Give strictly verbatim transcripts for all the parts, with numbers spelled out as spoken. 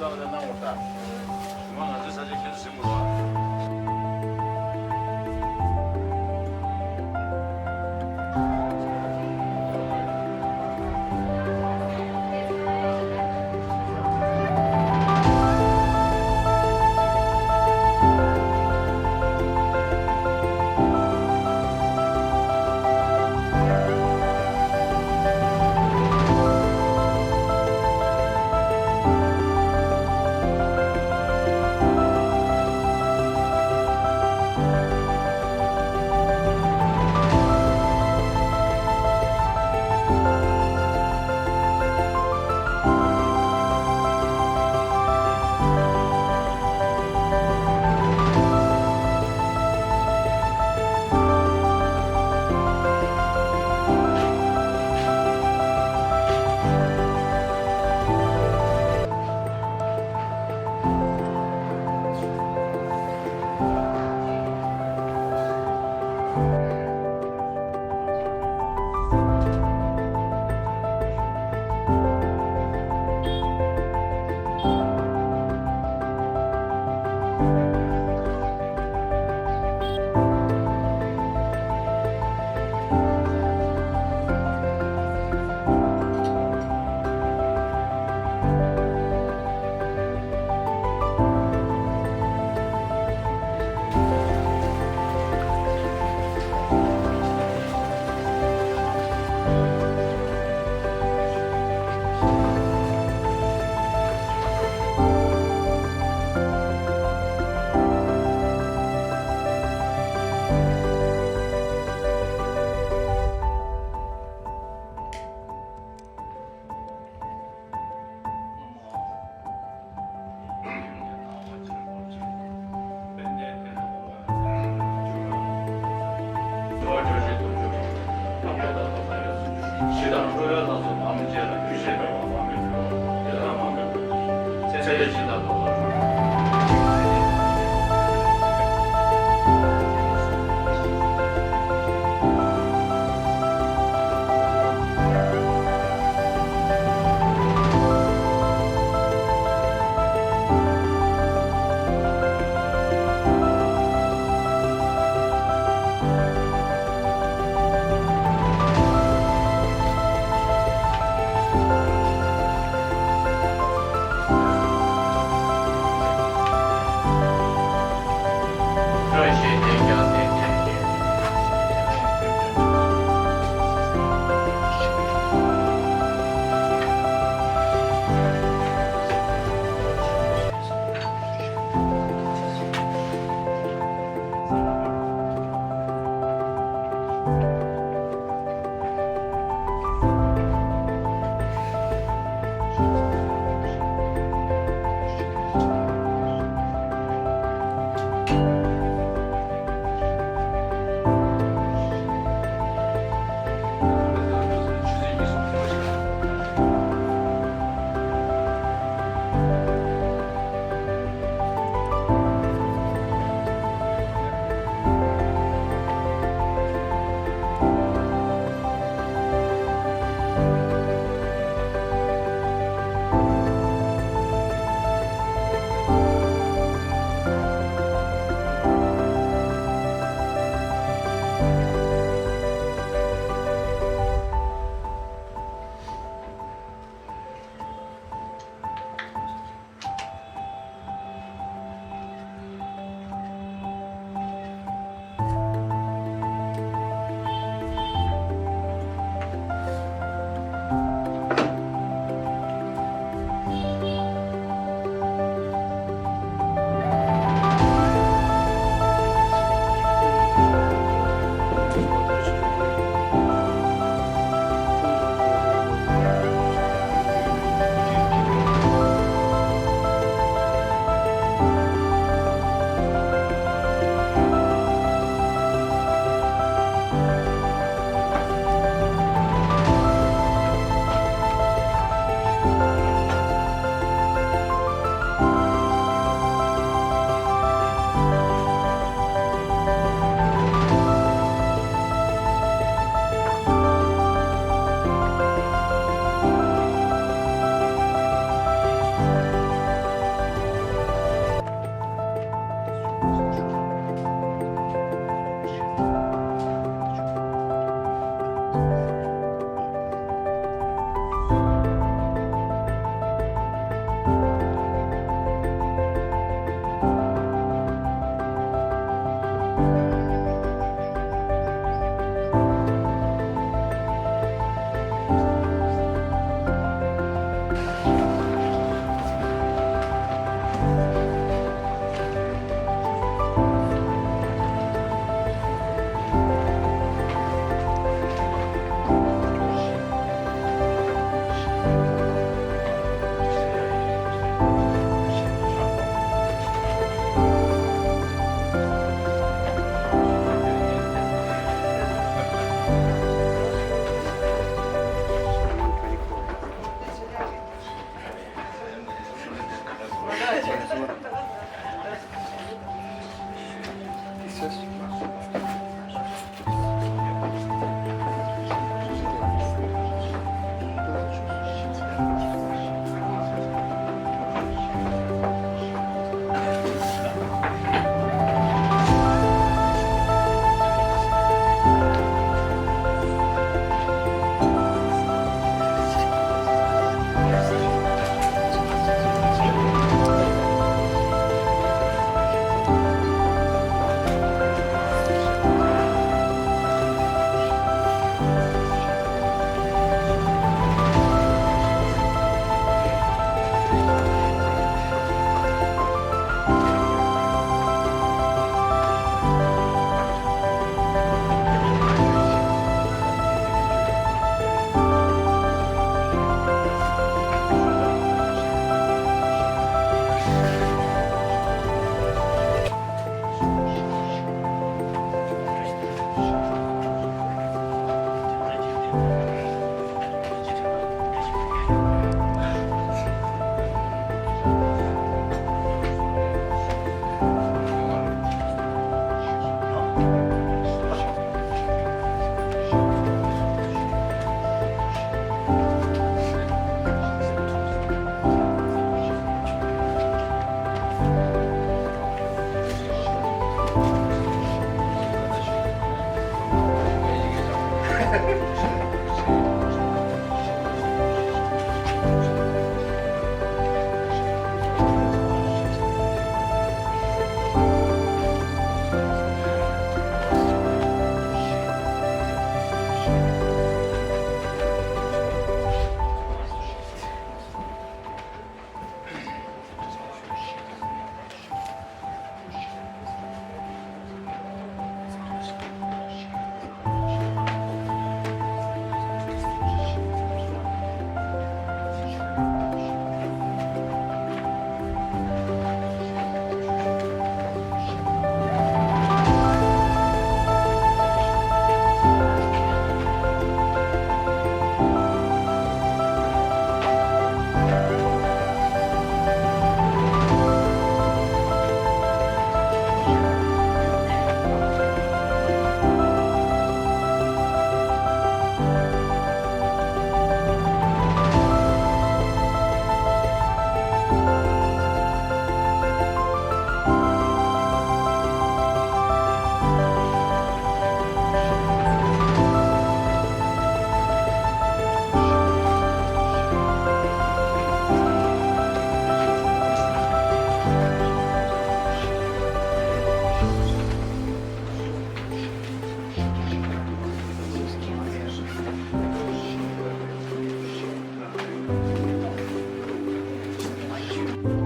ལ་གནང་བ་དང་། ང་ང་ཚོའི་ས་ཆ་ཁྱེད་ཚོ་ཟིན་དགོས་པ།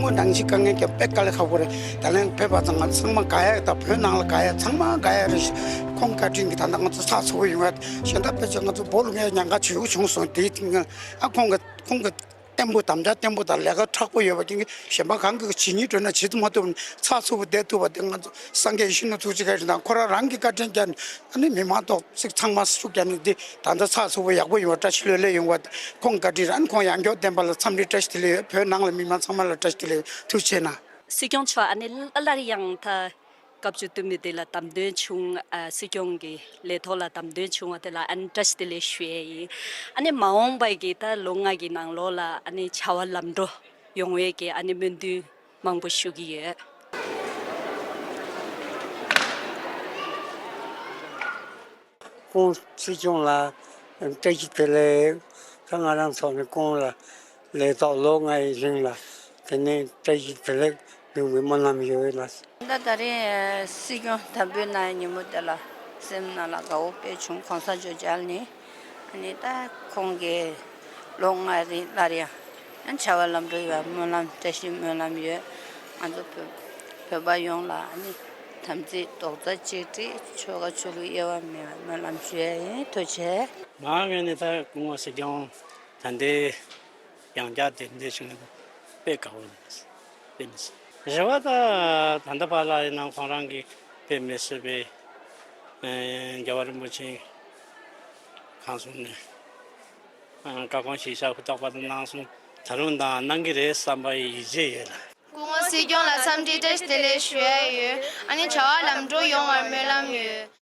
སྔོན་ནང་བཞིན་དཀའ་ངལ་ཀྱང་དཔེ་དཀའ་ལས་ཁག་པོ་རེད། ད་ལན་ཕེབས་པ་ཚང་མ་ཚང་མ་དགའ་ཡ་དང་བོད་ནང་ལ་དགའ་ཡ་ཚང་མ་དགའ་ཡ་རེད། ཁོང་བཀའ་དྲིན་གྱིས་ད་ལྟ་ང་ཚོ་ཚགས་ཚུད་པོ་ཡོང་ཡ། གཞན་དག་ཕལ་ཆེར་ང་ཚོ་སྦོ་ལོགས་ཡ་ཉེན་ཁ་ཆེ་བོ་བྱུང་སོང་། དེའི་ཐད་ཨ་ཁོང་གི་ཁོང་གི་བརྟན་པོ་དམ་བཅའ་བརྟན་པོ་དང་ལས་ཀ་མཁྲེགས་པོ་ཡོད་པ་རྐྱེན་གྱིས་གཞན་པ་གང་གིས་བྱེད་སྙིང་འདོད་ན་བྱེད་ཐུབ་མ་ཐུབ་ཚགས་ཚུད་པོ་བསྡད་ཐུབ་པ་དེ་ང་ཚོ་སངས་རྒྱས་ཡེ་ཤེས་མདོག་ཐུགས་རྗེ་བཀའ་དྲིན་དང་ཁོ་རང་རང་གི་བཀའ་དྲིན་ཀྱང་ཨ་ནི་མི་མང་ཏོག་ཙིག་ཚང་མ་ཤུགས་རྒྱབ་ནས་འདི་ད་ལྟ་ཚགས་ཚུད་པོ་ཡག་པོ་ཡོང་བ་བཀྲ་ཤིས་ལོས་ལོས་ཡོང་བ་ཁོང་བཀའ་དྲིན་རང་ཁོང་ཡང་མགྱོགས་བསྟན་པ་ལ་འཚམས་འདྲི་བཀྲ་ཤིས་བདེ་ལེགས་ཡོད། བོད་ནང་ལ་མི་མང་ཚང་མ་ལ་བཀྲ་ཤིས་བདེ་ལེགས་ཡོད། ཐུགས་རྗེ་གནང་། སྲིད་སྐྱོང་མཆོག་ཨ་ནི་སླར་ཡང་ད་སྐབས་བཅུ་བདུན་པའི་དེ་ལ་བདམས་ཐོན་བྱུང་ཨ་སྲིད་སྐྱོང་གི་ལས་ཐོག་ལ་བདམས་ཐོན་བྱུང་བ་དེ་ལ་ཨ་ནི་བཀྲ་ཤིས་བདེ་ལེགས་ཞུ་ཡས་ཡིན། ཨ་ནི་མ་འོངས་པའི་གི་ད་ལོ་ལྔ་གི་ནང་ལོགས་ལ་ཨ་ནི་བྱ་བ་ལམ་འགྲོ་ཡོང་བའི་གི་ཨ་ནི་སྨོན་འདུན་མང་པོ་ཞུ་གི་ཡོད། ཁོང་སྲིད་སྐྱོང་ལ་བཀྲ་ཤིས་བདེ་ལེགས། ད་ང་རང་ཚོ་ནི་ཁོང་ལ་ལས་ཐོག་ལོ་ལྔ་ཡི་རིང་ལ་དེ་ནས་བཀྲ་ཤིས་བདེ་ལེགས་ཡོང་བའི་སྨོན་ལམ་ཡོད་ལ། ད་ད་རེས་སྲིད་སྐྱོང་དམ་འབུལ་གནང་ཡའི་ཉིན་མོ་དེ་ལ་སེམས་ནང་ལ་དགའ་བོ་དཔེ་བྱུང་། གོང་ས་མཆོག་མཇལ་ནས། ཨ་ནི་ད་ཁོང་གིས་ལོ་ལྔ་རིང་སླར་ཡང་ཡང་བྱ་བ་ལམ་འགྲོ་ཡོང་བའི་སྨོན་ལམ་བཀྲ་ཤིས་སྨོན་ལམ་ཡོད། ང་ཚོ་བོད་བོད་པ་ཡོངས་ལ་ཨ་ནི་དམ་ཚིག་རྡོག་རྩ་གཅིག་སྒྲིལ། ཆོལ་ཁ་ཆོས་ལུགས་དབྱེ་བ་མེད་པའི་སྨོན་ལམ་ཞུ་ཡ་ཡིན། ཐུགས་རྗེ་ཆེ། ང་ངོས་ནས་ད་སྐུ་ངོ་སྲིད་སྐྱོང་ད་ལྟའི་ཡང་བསྐྱར་གདན་འདྲེན་ཞུ་མཁན་དེ་དཔེ་དགའ་བོ་ཡིན། དཔེ་མི་སྲིད། རེ་བ་ད་ད་ལྟ་བར་ལ་ཡིན་ན་ཁོང་རང་གིས་དཔེ་མི་སྲིད་པའི་ཨེ་རྒྱལ་བ་རིན་པོ་ཆེ་གང་སོང་ནས་ཨ་བཀའ་དགོངས་ཞིག་བཞག་ཧུར་ཐག་པ་དང་གནང་སོང་། ད་རུང་དང་གནང་གི་རེད་བསམ་པའི་ཡིད་ཆེས་ཡོད་ལ། སྐུ་ སྐུ་ངོ་སྲིད་སྐྱོང་ལ་འཚམས་འདྲི་བཀྲ་ཤིས་བདེ་ལེགས་ཞུ་ཡ་ཡོད། ཨ་ནི་བྱ་བ་ལམ་འགྲོ་ཡོང་བར་སྨོན་ལམ་ཡོད།